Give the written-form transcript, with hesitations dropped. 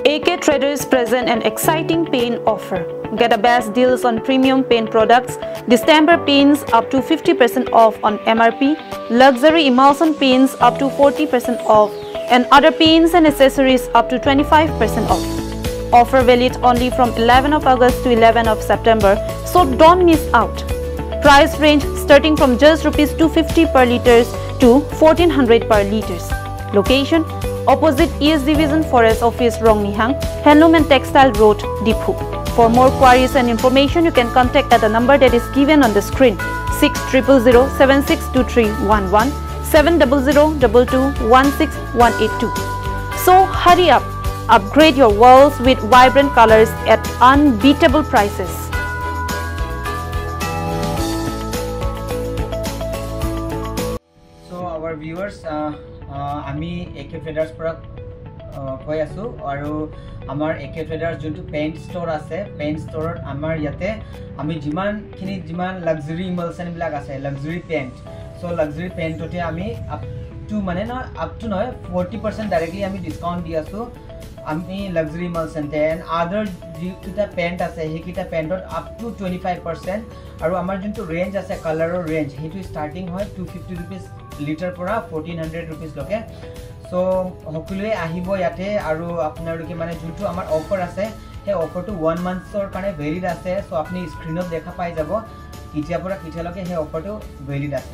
AK Traders present an exciting paint offer. Get the best deals on premium paint products, distemper paints up to 50% off on MRP, luxury emulsion paints up to 40% off, and other paints and accessories up to 25% off. Offer valid only from 11 of August to 11 of September, so don't miss out. Price range starting from just rupees 250 per liters to 1400 per liters. Location: opposite East Division Forest Office, Rongnihang, Handloom and Textile Road, Diphu. For more queries and information, you can contact at the number that is given on the screen: 6000 762311, 700 22 16182. So hurry up, upgrade your walls with vibrant colors at unbeatable prices. So our viewers, আমি এ কে traders পৰা কৈ আছোঁ আৰু আমাৰ এ কে traders যোনটো paint store আছে, paint ষ্ট'ৰত আমাৰ ইয়াতে আমি যিমানখিনি যিমান লাক্সাৰী ইমালচনবিলাক আছে, লাক্সাৰী পেইণ্ট, চ' লাক্সাৰী পেইণ্টতে আমি আপ টু মানে নহয়, আপ টু নহয়, 40% ডাইৰেক্টলি আমি ডিছকাউণ্ট দি আছোঁ আমি লাক্সাৰী ইমালচনতে। এণ্ড আদাৰ যিকেইটা পেণ্ট আছে, সেইকেইটা পেণ্টত আপ টু 25%। আৰু আমাৰ যোনটো ৰেঞ্জ আছে, কালাৰৰ ৰেঞ্জ, সেইটো ষ্টাৰ্টিং হয় 250 ৰুপিজ লিটাৰ পৰা 1400 ৰুপিজলৈকে। চ' সকলোৱে আহিব ইয়াতে আৰু আপোনালোকে মানে যোনটো আমাৰ অফাৰ আছে, সেই অফাৰটো ওৱান মান্থছৰ কাৰণে ভেলিড আছে। চ' আপুনি স্ক্ৰীণত দেখা পাই যাব কেতিয়াৰ পৰা কেতিয়ালৈকে সেই অফাৰটো ভেলিড আছে।